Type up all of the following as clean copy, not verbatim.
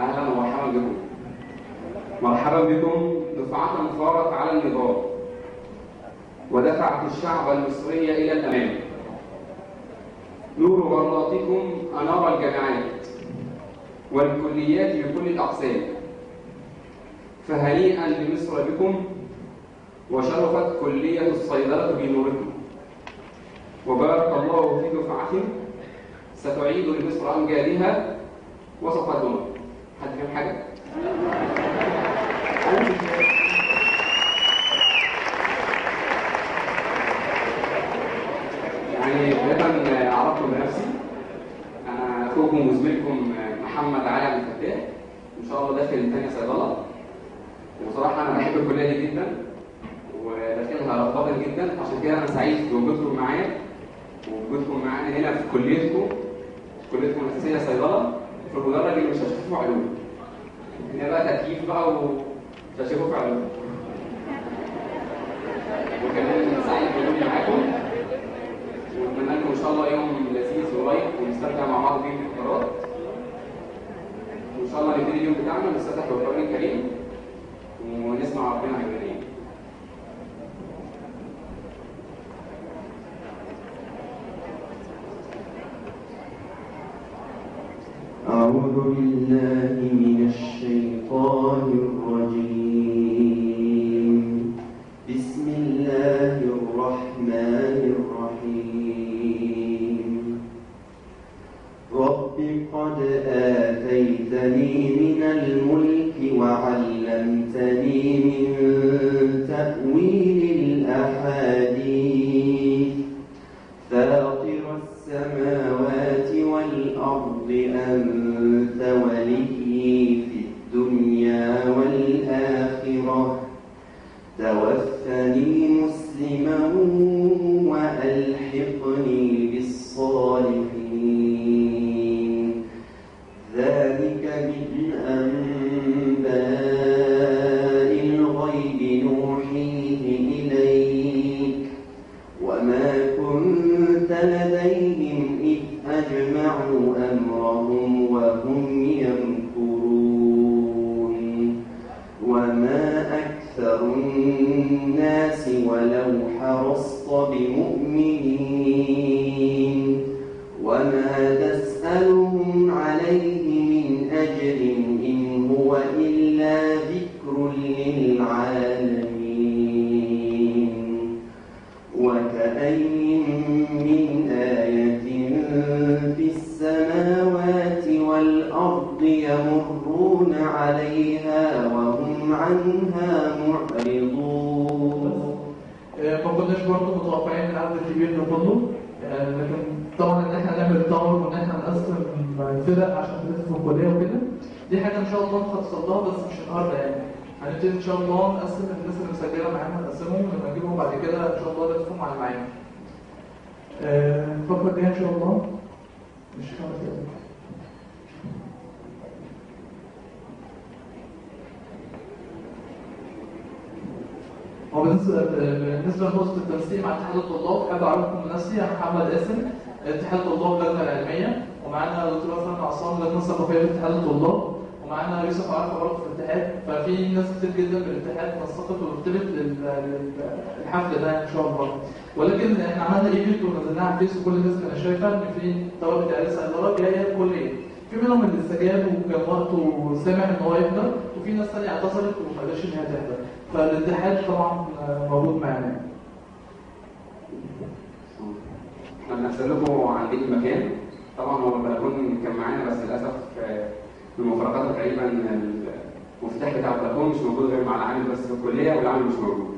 أهلا ومرحبا بكم. مرحبا بكم دفعة ثارت على النضال ودفعت الشعب المصري إلى الأمام. نور غراتكم أنار الجامعات والكليات بكل الأقسام، فهنيئا لمصر بكم، وشرفت كلية الصيدلة بنوركم، وبارك الله في دفعة ستعيد لمصر أمجادها وسط الأمم. حد فاهم حاجة؟ يعني بداية أعرفكم بنفسي، أنا أخوكم وزميلكم محمد علي عبد الفتاح، إن شاء الله داخل ثانية صيدلة. وصراحة أنا بحب الكلية دي جدا وداخلها رغبة جدا، عشان كده أنا سعيد بوجودكم معايا ووجودكم معانا هنا في كليتكم، كليتكم الأساسية صيدلة، في المدرج اللي مش هتشوفوا علوم. هنا بقى تكييف بقى ومش هتشوفوا في علوم. وكمان سعيد بوجودي معاكم، وأتمنى لكم إن شاء الله يوم لذيذ ورايق ونستمتع مع بعض فيه بالفقرات. وإن شاء الله نبتدي اليوم بتاعنا ونستفتح بالقرآن الكريم ونسمع ربنا هيقول ايه. أعوذ بالله من الشيطان الرجيم. بسم الله الرحمن الرحيم. رب قد آتيتني من الملك وعلمتني من تأويل الأحاديث، فاطر السماوات والأرض، أنت وليي في الدنيا والآخرة، توفني مسلما وألحقني بالصالحين. ذلك من أنباء الغيب نوحيه إليك، وما كنت لديهم إذ أجمعوا أمرهم وهم يمكرون. وما أكثر الناس ولو حرصت بمؤمنين، وما تسألهم عليه من أجر إن هو إلا ذكر للعالمين. وكأي من آية في السماوات والأرض يمرون عليها وهم عنها معرضون. ما كناش برضه متوقعين العدد الكبير ده كله، لكن طبعا ان احنا نعمل tower وان احنا نقسم فرق عشان ندرس في الكلية وكده، دي حاجة ان شاء الله نخصص لها، بس مش النهارده يعني. هنبتدي ان شاء الله نقسم الناس اللي مسجله معانا، نقسمهم ونبقى نجيبهم بعد كده ان شاء الله ندرسهم على المعامل. الفقرة الجاية ان شاء الله مش 5 دقايق. هو بالنسبة لنقطة التنسيق مع اتحاد الطلاب، حابب اعرفكم بنفسي، انا محمد قاسم، اتحاد الطلاب اللجنة العلمية، ومعانا دكتور وفاء عصام لجنة الثقافية في اتحاد الطلاب، ومعانا يوسف عرفه برضه في الاتحاد. ففي ناس كتير جدا من الاتحاد نسقت وارتبت للحفل ده ان شاء الله. ولكن احنا عملنا event ونزلناه على الفيس، وكل الناس كانت شايفه ان في طلبه اعداد صيدلة جاية الكلية. في منهم اللي استجاب وكان وقته سامح ان هو يحضر، وفي ناس ثانية اعتذرت وما قدرتش ان هي تحضر. فالاتحاد طبعا موجود معانا. احنا بنسألكم عن بيت المكان، طبعا هو البلكون كان معانا، بس للاسف المفارقات تقريبا المفتاح بتاع البلكون مش موجود غير مع العامل بس في الكلية، والعامل مش موجود.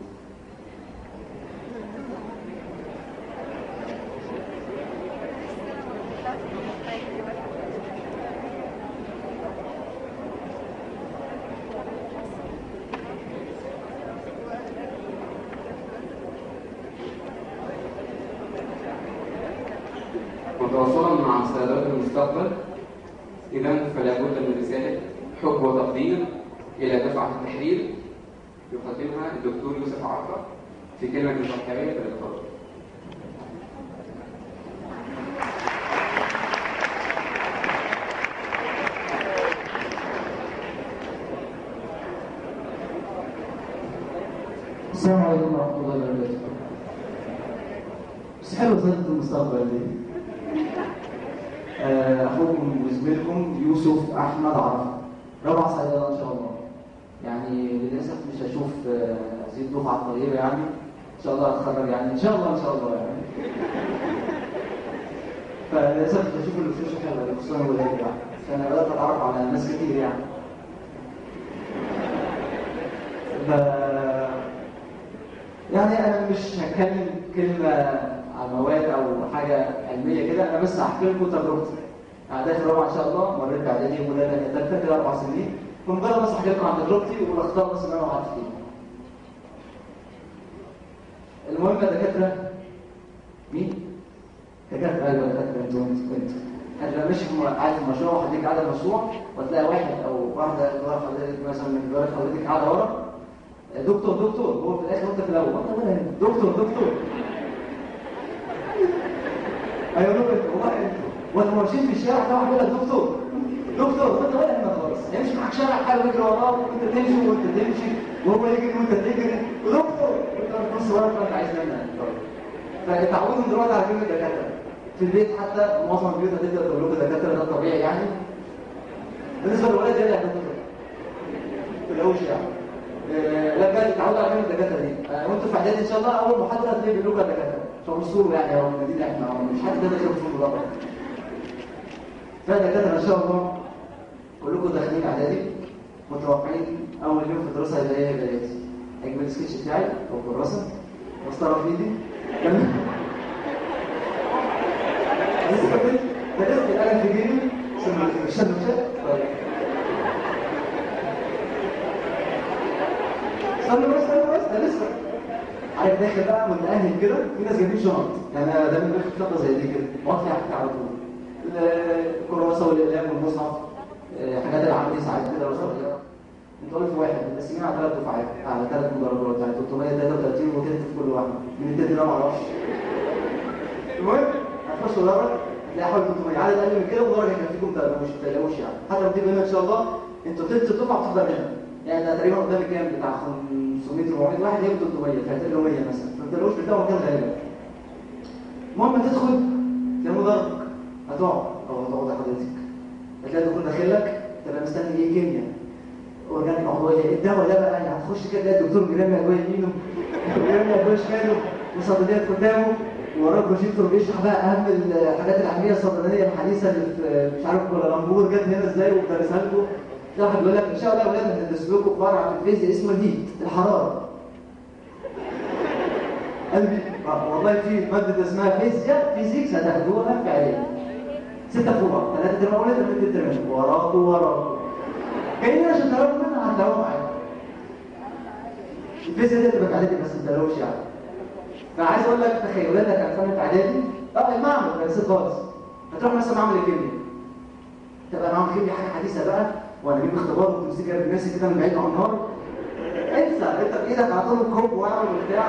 وتواصلا مع صيدلة المستقبل، إذا فلا بد من رسالة حب وتقدير إلى دفعة التحرير يقدمها الدكتور يوسف عرفة في كلمة ترحيبية. فليتفضل. السلام عليكم ورحمة الله وبركاته. بس حلوة سنة المستقبل دي. أخوكم وزميلكم يوسف أحمد عرفة، رابعة صيدلة إن شاء الله. يعني للأسف مش هشوف هذه الدفعة الطيبة، يعني إن شاء الله هتخرج، يعني إن شاء الله إن شاء الله يعني. فللأسف مش هشوف الوشوش الحلوة دي، خصوصا الولاد يعني، عشان أنا بدأت أتعرف على ناس كتير يعني. يعني أنا مش هتكلم كلمة على المواد أو حاجة علمية كده، أنا بس هحكي لكم تجربتي. أنا داخل رابعة إن شاء الله، مريت بإعدادي وأولى تانية تالتة كده 4 سنين، فمجرد بس أحكي لكم عن تجربتي والأخطاء بس اللي أنا وقعت فيها. المهم يا دكاترة، مين؟ دكاترة، أيوه دكاترة، أنتوا هتبقى ماشي قاعد في مشروع، وهديك قاعدة مشروع، وتلاقي واحد أو واحدة جار حضرتك مثلا من جار حضرتك قاعدة ورا، دكتور دكتور، هو في الاخر وانت في الاول، دكتور دكتور، ايوه والله انتوا وانتوا ماشيين في الشارع طبعا بيقول لك دكتور دكتور، وانت ولا هنا خالص، يمشي معاك شارع حاله يجري وراه وانت تمشي وانت تمشي وهو يجري وانت تجري ودكتور، وانت في نص ورا انت عايز منها. فتعودوا دلوقتي على كلمة دكاترة في البيت، حتى معظم البيوت هتبدا تقول لكم دكاترة، ده طبيعي يعني. بالنسبة للولاد يلا يا دكتور ما تلاقوش يعني. لا بجد اتعودوا على كلمة الدكاترة دي، وانتوا في اعدادي ان شاء الله اول محاضرة هتلاقي بيقولوا لكم دكاترة، فبصوا يعني هو الجديد احنا مش حد ده غير بصوا بره. فدكاتره ان شاء الله كلكم داخلين اعدادي متوقعين اول يوم في الدراسة هيبقى ايه؟ هيبقى ايه؟ هجيب السكتش بتاعي او الكراسة واسطره في ايدي، تمام؟ لسه القلم في جيبي، سندوتشات، طيب استنى بس استنى بس، ده لسه عارف داخل بقى متأهل كده، في ناس جايبين شنط، يعني انا دايما باخد شنطه زي دي كده، بحط فيها حاجتي على طول، الكراسة والاقلام والمصحف، حاجات العملي ساعات كده وصغيره. انتوا 1000 واحد متقسمين على 3 دفعات، على 3 مدرجات، يعني 333 وتلت في كل واحدة، من التلت ده معرفش. المهم هتخش مدرج هتلاقي حوالي 300، عدد اقل من كده مدرج هيكفيكم، ما تقلقوش يعني، حتى لو تيجوا هنا ان شاء الله انتوا تلت الدفعة بتحضر هنا. يعني ده تقريبا قدامي كام؟ بتاع 500 400 واحد، هيبقوا 300، فهتقلوا 100 مثلا، فما تقلقوش بتلاقوا مكان غالبا. المهم تدخل تلاقي مدرج، هتقعد او هتقعد حضرتك، هتلاقي الدكتور داخل لك، تبقى مستني ايه؟ كيمياء organic عضوية، الدواء ده بقى يعني هتخش كده تلاقي الدكتور بيرمي ادوية يمينه وبيرمي ادوية شماله وصيدليات قدامه ووراه بروجيكتور بيشرح بقى اهم الحاجات العلمية الصيدلانيه الحديثة اللي في مش عارف كوالالمبور جت هنا ازاي وبدرسها لكم. واحد بيقول لك ان شاء الله يا اولاد هندرس لكم فرع في الفيزياء اسمه ال heat، الحرارة. قلبي والله في مادة اسمها فيزياء physics هتاخدوها في اعدادي. 6 فروع، 3 ترم اولاد و3 ترم، وراكوا وراكوا. كأننا عشان تهربوا منها هتلاقوها معاكم. الفيزياء دي هتبقى في اعدادي بس ما تقلقوش يعني. فعايز اقول لك تخيلاتك عن سنة اعدادي، المعمل ما نسيت خالص. هتروح مثلا معمل الكيمياء. تبقى معمل الكيمياء حاجة حديثه بقى، وانا اجيب اختبار وتمسكها بالماسك كده من بعيد على النار. انسى، انت بايدك على طول الكوب واعمل وبتاع،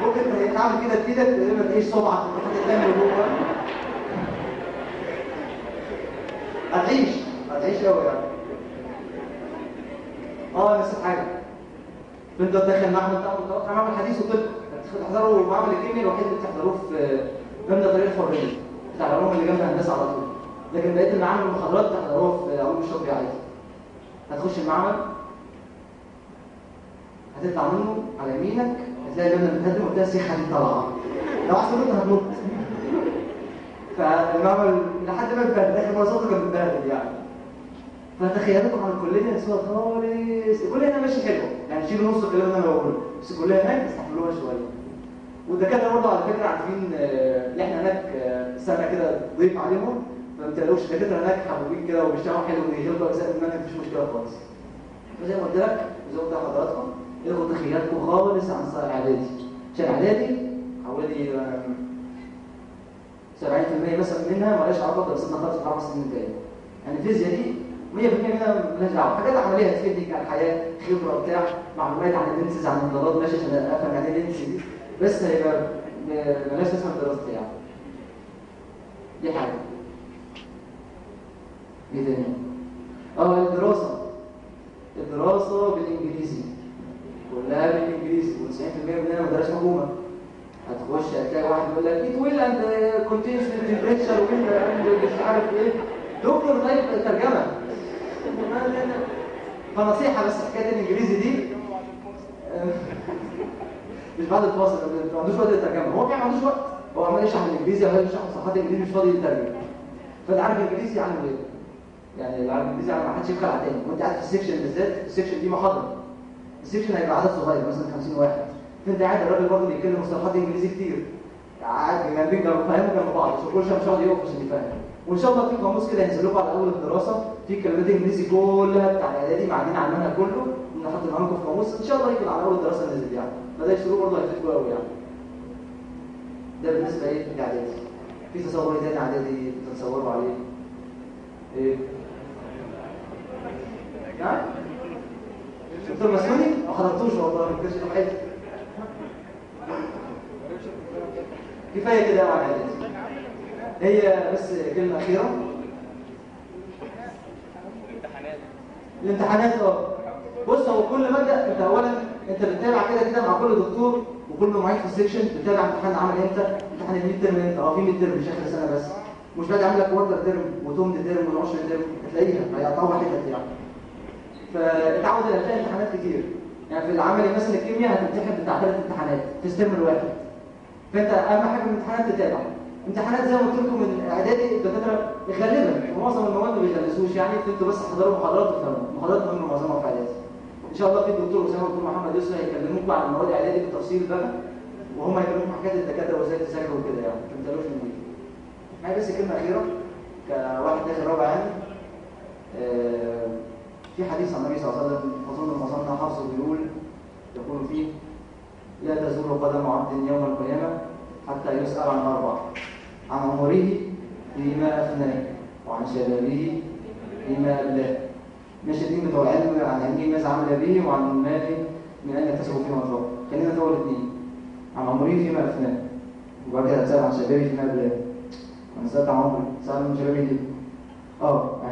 ممكن تعمل كده بايدك ما تلاقيش صبعك تروح تعمل جوه. هتعيش هتعيش قوي يعني. نسيت حاجة. انت داخل معمل متوقع معمل حديث وطب، تحضروا معمل الكيمياء الوحيد اللي بتحضروه في مبنى طريق الحرية بتاع العلوم اللي جنب الهندسة على طول، لكن بقية المعامل والمحاضرات بتحضروها في علوم الشاطبي عادي. هتخش المعمل هتطلع منه على يمينك هتلاقي المبنى متهدم وتلاقي سيخ حديد طالعه، لو عايز تنط هتنط. فالمعمل لحد ما اتبهدل، اخر مرة صوته كان متبهدل يعني. فتخيلاتكم عن الكلية نسوها خالص، الكلية هنا ماشي حلوة يعني، شيلوا نص الكلام اللي انا بقوله، بس الكلية هناك استحملوها شوية. والدكاتره برضه على فكرة عارفين ان احنا هناك سنة كده ضيف عليهم، فما تقلقوش، الدكاترة هناك حبوبين كده وبيشتغلوا حلو وبيغلبوا اجزاء من المنهج، مفيش مشكلة خالص. فزي ما قلت لك وزي ما قلت لحضراتكم، الغوا تخيلاتكم خالص عن اعدادي، عشان اعدادي حوالي 70% مثلا منها مالهاش علاقة بدراستنا خالص في ال4 سنين الجاية. يعني الفيزياء دي 100% منها مالهاش دعوه، حاجات عملية هتفيدك على الحياة، خبره بتاع، معلومات عن ال lenses عن النظارات ماشي عشان افهم يعني ايه lens دي، بس هيبقى مالهاش لازمه في دراستي يعني. دي حاجة. ايه تاني؟ الدراسة. الدراسة بالانجليزي. كلها بالانجليزي، و90% مننا مدارس حكومة. هتخش هتلاقي واحد يقول لك heat will and constant temperature ومين مش عارف ايه. دكتور طيب ترجمه. فنصيحه بس حكاية الانجليزي دي مش بعد الفاصل، ما عندوش وقت للترجمة، هو ما عندوش وقت، هو عمال يشرح الانجليزي، عمال يشرح مصطلحات الانجليزي، مش فاضي يترجم. فاللي عارف انجليزي يعلم غيره. يعني اللي عارف انجليزي ما حدش يبخل على الثاني، وانت قاعد في ال section بالذات، ال section دي محاضرة. ال section هيبقى عدد صغير مثلا 50 واحد، فانت قاعد الراجل برضه بيتكلم مصطلحات انجليزي كتير. قاعد جنبين جنب فاهمه جنب بعض، عشان كل شوية مش هيقعد يقف عشان يفهم. وان شاء الله في قاموس كده هينزل لكم على اول الدراسة، في كلمات انجليزي كلها بتاع الاعدادي معدين على المنهج كله، نحط لكم في قاموس ان شاء الله يكون على اول الدراسة نزل يعني. فده يشتروه برضه هيفيدكم قوي يعني. ده بالنسبة ايه للاعدادي. في تصور تاني اعدادي بتتصوروا عليه؟ ايه؟ نعم؟ دكتور مسوني؟ ما حضرتوش والله، ما كانش دفعتي. كفاية كده على الاعدادي. هي بس كلمة اخيرة. الامتحانات. الامتحانات بص، هو كل مادة انت اولا انت بتتابع كده كده مع كل دكتور وكل معيد في ال section، بتتابع امتحان عمل امتى، امتحان ال mid term امتى. في mid term مش اخر سنة بس، مش بعد عامل لك quarter term وتمن term وعشر term، هتلاقيها هيقطعوا حتت يعني. فاتعود انك تلاقي امتحانات كتير. يعني في العملي مثلا الكيمياء هتمتحن بتاع 3 امتحانات في ال term الواحد. فانت اهم حاجة في الامتحانات تتابع. امتحانات زي ما قلت لكم من اعدادي الدكاترة غالبا في معظم المواد ما بيغلسوش يعني، فانتوا بس احضروا محاضرات وتفهموا، محاضرات مهمة معظمها في اعدادي. ان شاء الله في الدكتور اسامة والدكتور محمد يسري هيكلموكم عن المواد الاعدادي بالتفصيل بقى، وهم هيكلموكم حكاية الدكاترة وازاي تذاكروا وكده يعني، ما تقلقوش من دي. معايا بس كلمة اخيرة كواحد داخل رابع يعني. في حديث عن النبي صلى الله عليه وسلم اظن معظمنا حافظه، بيقول يقول فيه: لا تزول قدم عبد يوم القيامة حتى يسال عن اربع: عن عمره فيما افناه، وعن شبابه فيما ابلاه. ماشي، دي بتوع العلم عن علمه ماذا عمل به، وعن ماله من اين اكتسبه فيما انفقه. خلينا في اول اثنين: عن عمره فيما افناه، وبعد كده اتسال عن شبابي فيما ابلاه. انا سالت عن عمري، سال عن شبابي ليه؟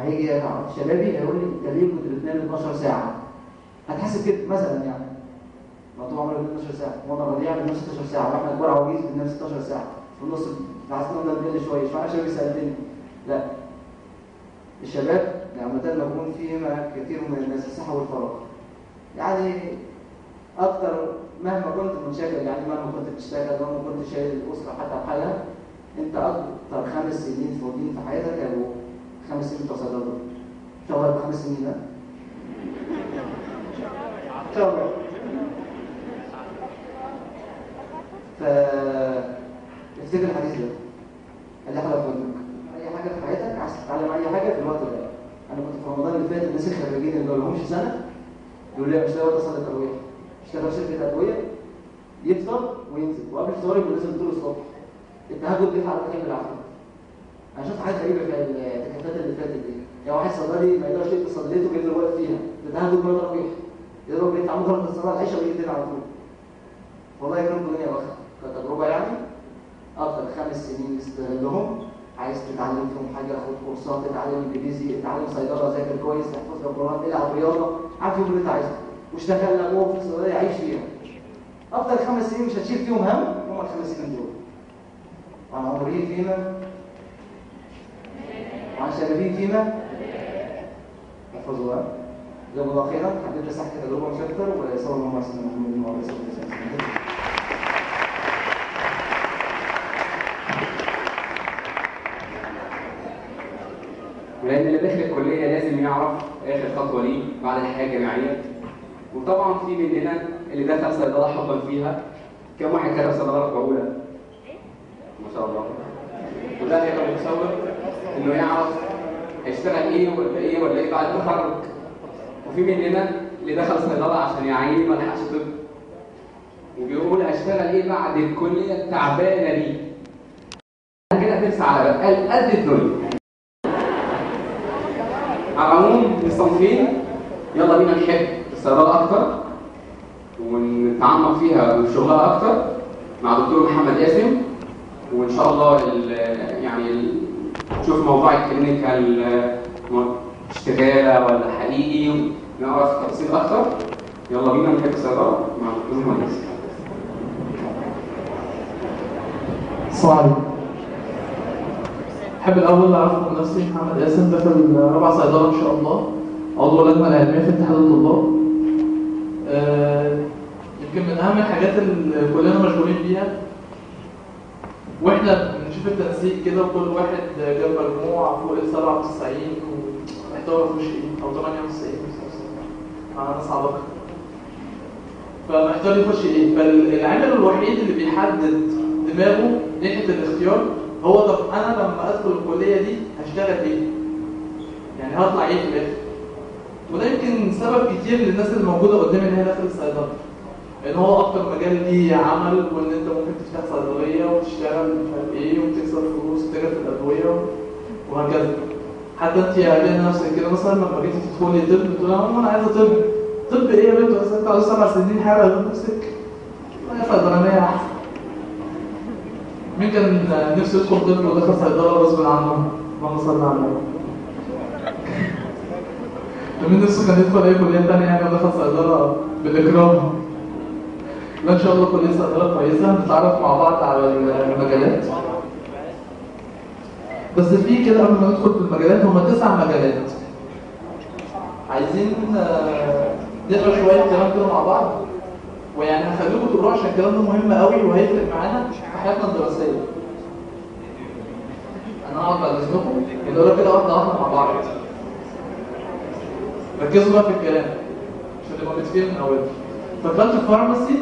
هيجي شبابي هيقول لي انت ليه كنت بتنام 12 ساعة؟ هتحسب كده مثلا يعني. ما طول عمري بنام 12 ساعة، وانا رضيع بنام 16 ساعة، واحنا كبار عواجيز بننام 16 ساعة، في النص عايزين نقل شوية، اشمعنى شبابي سالتني؟ لا. الشباب نعمتان مغبون فيهما كثير من الناس: الصحة والفراغ. يعني اكتر مهما كنت منشغل، يعني مهما كنت بتشتغل، مهما كنت شايل الاسرة حتى بحالها، انت اكتر 5 سنين فاضيين في حياتك هيبقوا 5 سنين بتوع صيدلة. ان شاء الله يبقى 5 سنين. لا ان شاء الله. ف افتكر الحديث ده اللي حضر في اي حاجة في حياتك، عايز تتعلم اي حاجة في الوقت ده. انا كنت في رمضان اللي فات الناس الخريجين اللي ما لهمش سنة يقول لي مش لاقي وقت اصلي التراويح، اشتغل في شركة ادوية، يفطر وينزل، وقبل الفطار يكون نازل طول الصبح. التهجد بيطلع على الكلام بالعافية. انا شفت حاجات غريبة في التكاتات اللي فاتت دي، يعني واحد صيدلي ما يقدرش يقفل صيدليته بيفضل واقف فيها، ده تهجد ولا تراويح، يضرب بيطلع مجرد الصلاة العشاء ويجي تاني على طول. والله يكرمكم دنيا واخره كتجربة يعني. اكتر 5 سنين استغلهم، عايز تتعلم فيهم حاجة خد كورسات، اتعلم انجليزي، اتعلم صيدلة، ذاكر كويس، احفظ القران، العب رياضة، عارف فيهم اللي انت عايزه، واشتغل لك جوه في الصيدلية عيش فيها. اكتر 5 سنين مش هتشيل فيهم هم ال5 سنين دول. وعن عمره فيما وعن شبابه فيما احفظوا بقى. جزاكم الله خيرا. حبيت بس احكي تجربه مش اكتر، وصلى الله على سيدنا محمد وعلى اله وصحبه وسلم. ولان اللي داخل الكلية لازم يعرف اخر خطوة ليه بعد الحياة الجامعية. وطبعا في مننا اللي دخل صيدلة حبا فيها. كم واحد كتب صيدلة رتبه اولى؟ ما شاء الله. وده هيبقى متصور انه يعرف هيشتغل ايه ولا ايه ولا ايه بعد التخرج. وفي مننا اللي دخل صيدلة عشان يعين ما لحقش طب، وبيقول هشتغل ايه بعد الكلية التعبانة دي. كده ترسى على بقال قد الدنيا. على العموم الصنفين يلا بينا نحب الصيدله اكتر ونتعمق فيها وشغلها اكتر مع دكتور محمد قاسم، وان شاء الله يعني نشوف موضوع ال clinical اشتغاله ولا حقيقي، نعرف تفاصيل اكتر. يلا بينا نحب الصيدله مع الدكتور مهندس. السلام عليكم. أحب الأول أعرفكم نفسي، محمد قاسم، داخل رابعة صيدلة إن شاء الله، عضو اللجنة العلمية في اتحاد الطلاب. يمكن من أهم الحاجات اللي كلنا مشغولين بيها وإحنا بنشوف التنسيق كده، وكل واحد جاب مجموع فوق ال 97 ومحتار يخش إيه، أو 98 مع ناس عباقرة، فمحتار يخش إيه. فالعامل الوحيد اللي بيحدد دماغه ناحية الاختيار هو طب انا لما ادخل الكلية دي هشتغل ايه؟ يعني هطلع ايه في الاخر؟ وده يمكن سبب كتير للناس اللي موجودة قدامي اللي هي داخل الصيدله، ان هو اكتر مجال ليه عمل، وان انت ممكن تفتح صيدلية وتشتغل مش عارف ايه وتكسب فلوس وتتاجر في الادوية وهكذا. حتى انت هتلاقي نفسك كده مثلا لما جيتي تدخلي طب تقولي انا عايزه طب. طب ايه يا بنت؟ اصل انت عاوزه 7 سنين حاجة غير نفسك؟ لا صيدلانيه احسن. مين كان نفسه يدخل طب ودخل صيدلة غصب عنه؟ اللهم صل على النبي. مين نفسه كان يدخل اي كليه ثانية يعني ودخل صيدلة بالاكرام؟ لا ان شاء الله كليه صيدلة كويسة، نتعرف مع بعض على المجالات. بس في كده قبل ما ندخل في المجالات، هما 9 مجالات. عايزين نقرا شوية كلام كده مع بعض، ويعني هخليكم تقروه عشان الكلام ده مهم قوي وهيفرق معانا في حياتنا الدراسية. انا هقعد بعد اذنكم ونقرا كده واحدة واحدة مع بعض. ركزوا بقى في الكلام عشان نبقى متفقين من اولها. Faculty of Pharmacy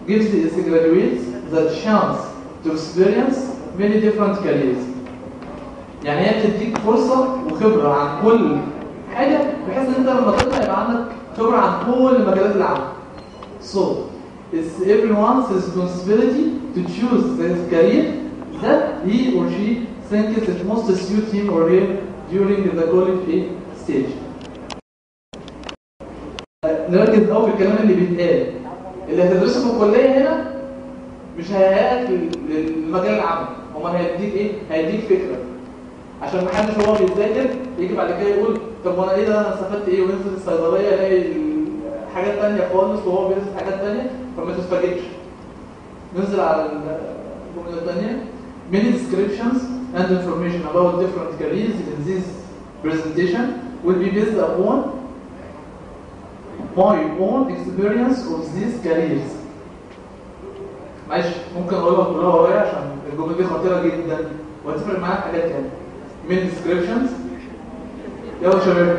gives its graduates the chance to experience many different careers. يعني هي بتديك فرصة وخبره عن كل حاجة، بحيث ان انت لما تطلع يبقى عندك خبره عن كل مجالات العمل. So, it's everyone's responsibility to choose the career that he or she thinks it most suit him or her during the college stage. نركز قوي في الكلام اللي بيتقال. اللي هتدرسه في الكلية هنا مش هيهيئك للمجال العملي، امال هيديك ايه؟ هيديك فكرة. عشان محدش وهو بيذاكر يجي بعد كده يقول طب وانا ايه ده، انا استفدت ايه؟ وينزل الصيدلية يلاقي حاجات تانية خالص وهو بيدرس حاجات تانية، فما تتفاجئش. ننزل على الجملة التانية. Many descriptions and information about different careers in this presentation will be based upon my own experience of these careers. معلش ممكن اقولها كلها ورايا عشان الجملة دي خطيرة جدا وهتفرق معاك حاجات تانية. Many descriptions. يلا يا شباب.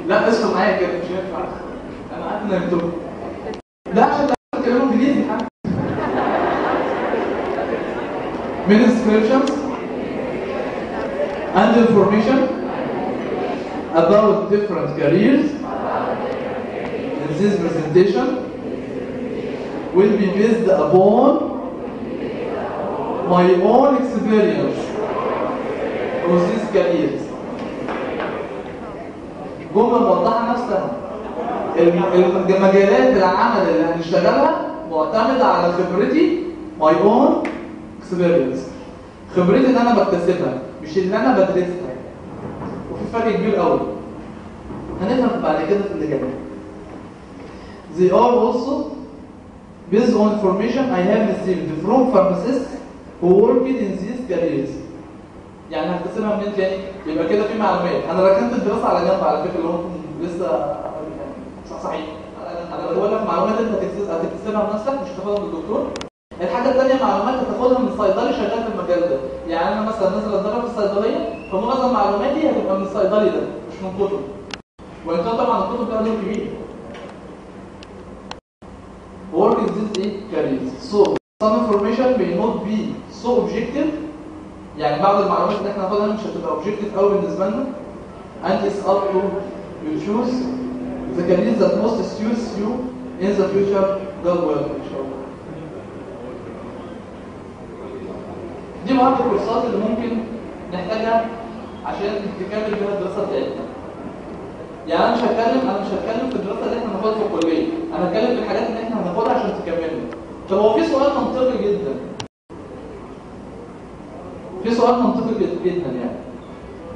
لا اصحوا معايا كده مش هينفع، انا عارف انك انتوا لا عشان تتكلموا انجليزي حتى. Many descriptions and information about different careers in this presentation will be based upon my own experience of these careers. جملة موضحة نفسها. المجالات العمل اللي هنشتغلها معتمدة على خبرتي، my own experience، خبرتي اللي أنا بكتسبها مش اللي أنا بدرسها. وفي فرق كبير قوي هنفهم بعد كده في اللي جاي. They are also based on information I have received from pharmacists who worked in these careers. يعني هكتسبها منين تاني؟ يبقى كده في معلومات. انا ركنت الدراسة على جنب على فكرة، اللي هو لسه صحيح. انا بقول لك معلومات انت هتكتسبها بنفسك مش هتاخدها من الدكتور. الحاجة الثانية معلومات هتاخدها من صيدلي شغال في المجال ده. يعني انا مثلا نازل اتدرب في الصيدلية، فمعظم معلوماتي هتبقى من الصيدلي ده مش من كتب. وان كان طبعا الكتب لها دور كبير. Work in these careers. So some information may not be so objective. يعني بعض المعلومات اللي احنا هناخدها مش هتبقى objective قوي بالنسبة لنا. And it's up to you choose the career that most suits you in the future. God will ان شاء الله. دي بعض الكورسات اللي ممكن نحتاجها عشان تكمل بيها الدراسة بتاعتنا. يعني انا مش هتكلم في الدراسة اللي احنا هناخدها في الكلية، انا هتكلم في الحاجات اللي احنا هناخدها عشان تكملنا. طب هو في سؤال منطقي جدا. في سؤال منطقي جدا يعني.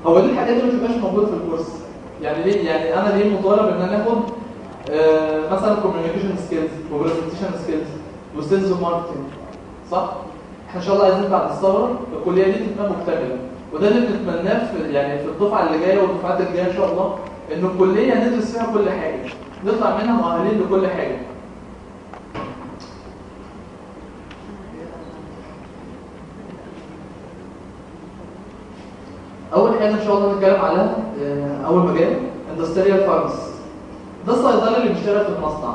هو ليه الحاجات دي ما بتبقاش موجودة في الكورس؟ يعني ليه؟ يعني انا ليه مطالب ان انا اخد مثلا communication skills و presentation skills و sales و marketing؟ صح؟ احنا ان شاء الله عايزين بعد الثورة الكلية دي تبقى مكتملة، وده اللي بنتمناه في يعني في الدفعة اللي جاية والدفعات الجاية ان شاء الله، ان الكلية ندرس فيها كل حاجة، نطلع منها مؤهلين لكل حاجة. اول حاجة ان شاء الله نتكلم عليها اول مجال industrial pharmacist. ده الصيدلي اللي بيشتغل في المصنع.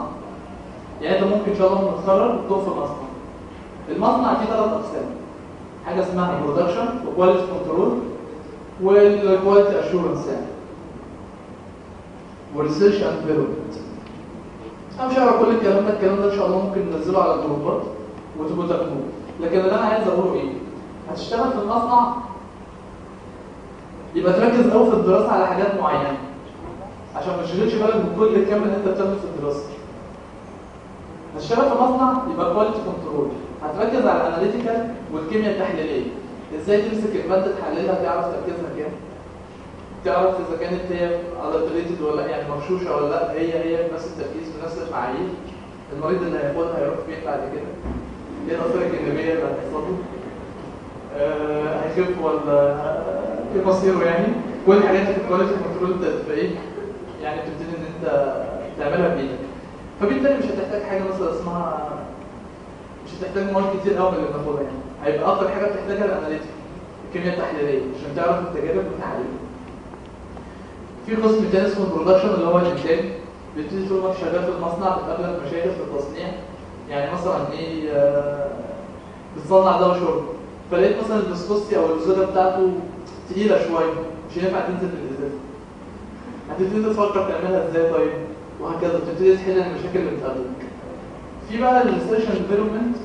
يعني انت ممكن ان شاء الله لما تتخرج تقف في مصنع. المصنع فيه 3 اقسام، حاجة اسمها production و quality control وال quality assurance يعني، و research and development. انا مش هقرا كل الكلام ده، الكلام ده ان شاء الله ممكن ننزله على الجروبات وتبقوا تاخدوه، لكن اللي انا عايز اقوله ايه؟ هتشتغل في المصنع يبقى تركز قوي في الدراسة على حاجات معينة عشان ما تشغلش بالك بكل الكم اللي انت بتاخده في الدراسة. هتشتغل في مصنع يبقى quality control، هتركز على ال analytical والكيمياء التحليلية، ازاي تمسك المادة تحللها تعرف تركيزها كام، تعرف اذا كانت هي adulterated ولا يعني مغشوشه ولا لا، هي بنفس التركيز بنفس المعايير، المريض اللي هياخدها هيروح فين بعد كده، ايه الاثار الجانبية اللي هتحصل له، هيخف ولا ايه مصيره يعني. كل الحاجات اللي في ال quality control انت بتبقى ايه يعني بتبتدي ان انت تعملها بايدك، فبالتالي مش هتحتاج حاجة مثلا اسمها، مش هتحتاج مواد كتير قوي من اللي بناخدها يعني. هيبقى اكتر حاجة بتحتاجها ال analytic، الكيمياء التحليلية، عشان تعرف التجارب والتحاليل. في قسم تاني اسمه ال production اللي هو الانتاج. بتبتدي طول ما انت شغال في المصنع بتقابلك مشاكل في التصنيع، يعني مثلا ايه، بتصنع دواء شرب، فلقيت مثلا ال viscosity او اللزوجه بتاعته تقيلة شوية، مش هينفع تنزل في الازازه. هتبتدي تفكر تعملها ازاي طيب، وهكذا بتبتدي تحل المشاكل اللي بتقابلك. في بقى ال research and development،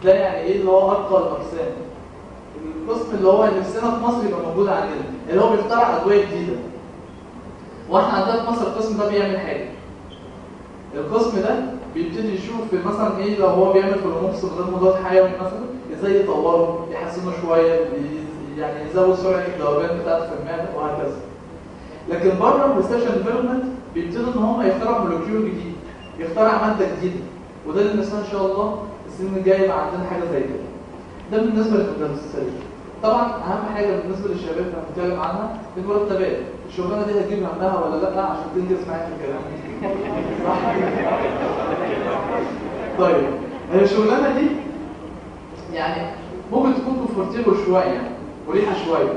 ده يعني ايه؟ اللي هو ارقى الاقسام، القسم اللي هو نفسنا في مصر يبقى موجود عندنا، اللي هو بيخترع ادوية جديدة. واحنا عندنا في مصر القسم ده بيعمل حاجة. القسم ده بيبتدي يشوف مثلا ايه، لو هو بيعمل فلوموكس مضاد مضاد حيوي مثلا، ازاي يطوره، يحسنه شوية، يعني يزود سرعة الذوبان بتاعته في المعدة وهكذا. لكن بره ال research and development بيبتدوا ان هم يخترعوا molecule جديد، يخترع مادة جديدة، وده اللي نفسنا ان شاء الله السنين الجاية يبقى عندنا حاجة زي كده. ده بالنسبة لل industrial. طبعا اهم حاجة بالنسبة للشباب اللي هنتكلم عنها المرتبات، الشغلانة دي هتجيب همها ولا لا عشان تنجز معايا في الكلام. صح؟ طيب هي الشغلانة دي يعني ممكن تكون comfortable شوية، مريحه شوية،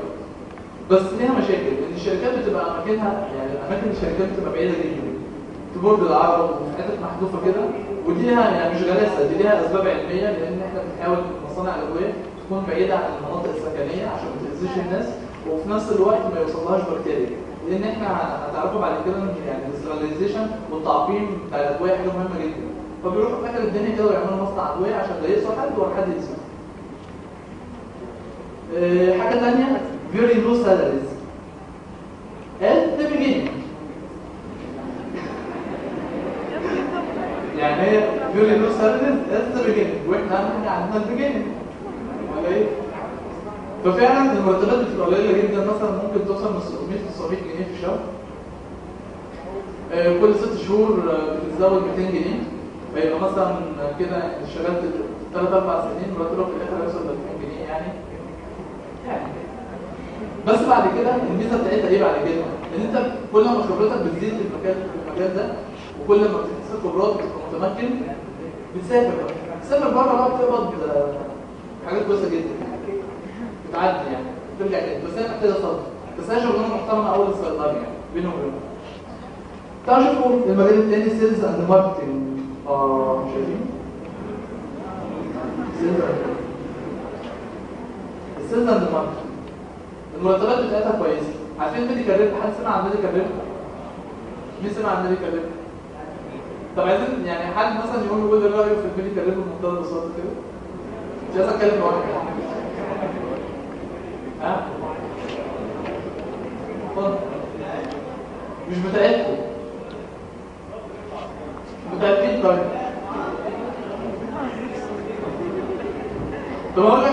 بس ليها مشاكل، لان الشركات بتبقى اماكنها يعني اماكن الشركات بتبقى بعيدة جدا، في برج العرب وفي حتت محذوفة كده، ودي ليها يعني مش غلاسه، دي ليها اسباب علمية، لان احنا بنحاول مصانع الادوية تكون بعيدة عن المناطق السكنية عشان ما تاذيش الناس، وفي نفس الوقت ما يوصلهاش بكتيريا، لان احنا هتعرفوا بعد كده ان يعني ال sterilization والتعقيم بتاع الادوية حاجة مهمة جدا، فبيروحوا في اخر الدنيا كده ويعملوا مصنع ادوية عشان لا يأذوا حد ولا حد يأذيهم. حاجة ثانية very low salaries at the beginning. يعني هي very low salaries at the beginning، واحنا اهم حاجة عندنا ال beginning ولا ايه؟ ففعلا المرتبات بتبقى قليله جدا، مثلا ممكن توصل من 600 ل 900 جنيه في الشهر. كل 6 شهور بتتزود 200 جنيه، فيبقى مثلا كده اشتغلت 3 4 سنين مرتبك في الاخر هيوصل ل 2000 جنيه يعني. بس بعد كده الميزة بتاعتها ايه بعد كده؟ ان انت كل ما خبرتك بتزيد في المجال ده، وكل ما بتكتسب خبرات وتبقى متمكن، بتسافر بقى، بتسافر بره بقى بتقبض حاجات كويسة جدا، بتعدي يعني، بترجع تاني، بس هي محتاجه صبر، بس هي شغلانة محترمه قوي للصيدله يعني بينهم وبينهم. تعالوا شوفوا المجال الثاني sales and marketing. شايفين؟ sales and ال sales and marketing المرتبات بتاعتها كويسة. عارفين medical rep؟ حد سمع عن medical rep؟ مين سمع عن medical rep؟ طب عايزين يعني حد مثلا يقول رايه في ال medical rep بمنتهى البساطة كده؟ مش عايز اتكلم لوحدي. ها؟ اتفضل. مش بتاعتكم. بتاعت مين طيب؟ طب اقول لك